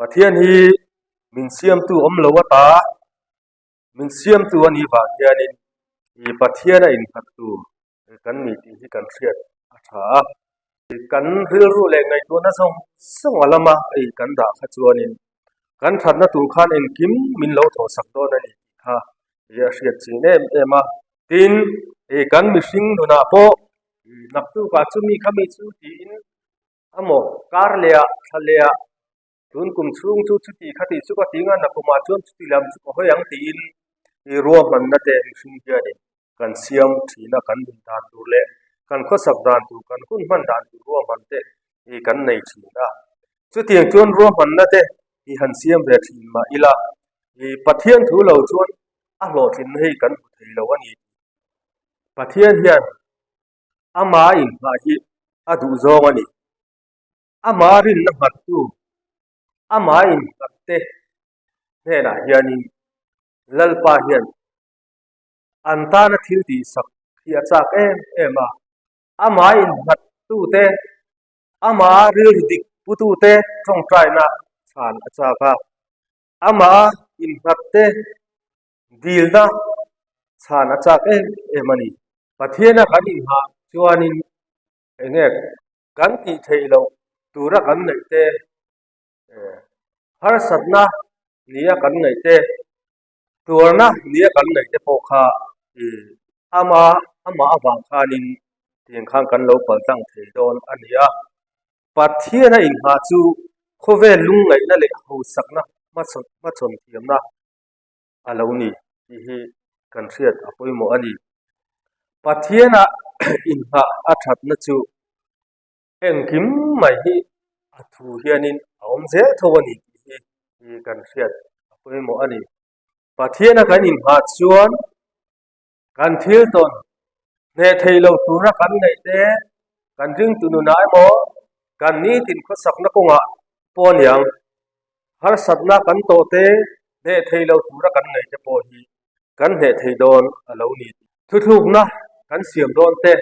Pathian hi min siamtu awm lo ata min siamtu a nih vang hianin ih Pathian a innghat tur kan ni tih hi kan hriat a tha a. Kan rilru leh ngaihtuahna zawng zawng a lama ih kan dah kha chuanin kan thatna tur khan engkim min lo thawhsak dawn a ni tih kha ih a hriat chin em em a. Tin, ih kan mihring nunah pawh naktukah chumi khami chu tiin Amaw, kar leh ah, thla leh ah, tun kum chhung chu chuti khati chu ka ti nga, nakumah chuan chuti lam chu ka hawi ang tiin i ruahmanna te mihring hianin kan siam thin a, kan nun dan tur leh kan khawsak dan tur, kan hun hman dan tur ruahman te i kan nei thin a. Chutiang chuan ruahmanna te i han siam ve thin mah ila, i Pathian thu lo chuan a hlawhtlinna hi kan hmu thei lo a ni. Pathian hian Ama inghah hi a duh zawng a ni. Ama rinna nghattu, ama innghatte hnenah hianin Lalpa hian an tana thil tihsak hi a chak em em a. Ama innghattute, ama rilru dik putute tawngtaina chhan a chak a. Ama innghatte Dilna chhan a chak em em a ni. Pathiana kan inhah chuanin enge kan tih theih loh tura kan ngaih te, harsatna nia kan ngaih te, tuarna nia kan ngaih te pawh kha ama amah avang khanin tiang khan kan lo paltlang thei dawn a ni a. Pathiana inhah chu khawvel lungngaihna leh hausakna hmachhawn thiamna a lo ni tih hi kan hriat a pawimawh a ni. Pathiana inhah a thatna chu engkim mai hi a thu hianin a awm zel tho a ni tih hi kan hriat a pawimawh a ni. Pathiana kan inhah chuan kan thil tawn hneh thei lo tura kan ngaih te, kan ringtu nunah emaw, kan nitin khawsakna kawngah pawh a niang, harsatna kan tawh te hneh thei lo tura kan ngaih te pawh hi kan hneh thei dawn a lo ni. Thuthlukna kan siam dawn te,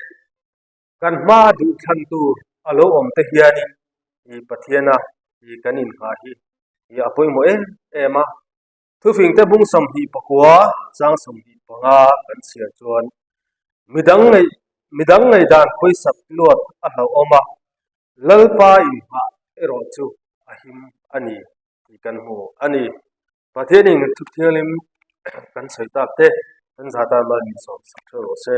kan hma duh thlan tur a lo awm te hianin i Pathiana i kan inghah hi a pawimawh em em a. Thufingte bung 24 chang 25 kan chhiar chuan midang ngaih midang ngaihdan pawisa luat a hlauhawm a, Lalpa inhmah erawh chu a him a ni tih kan hmu a ni. Pathianin thu thianghlim kan sawi tak te kan zah tan mal min sawm sak theuh rawh se.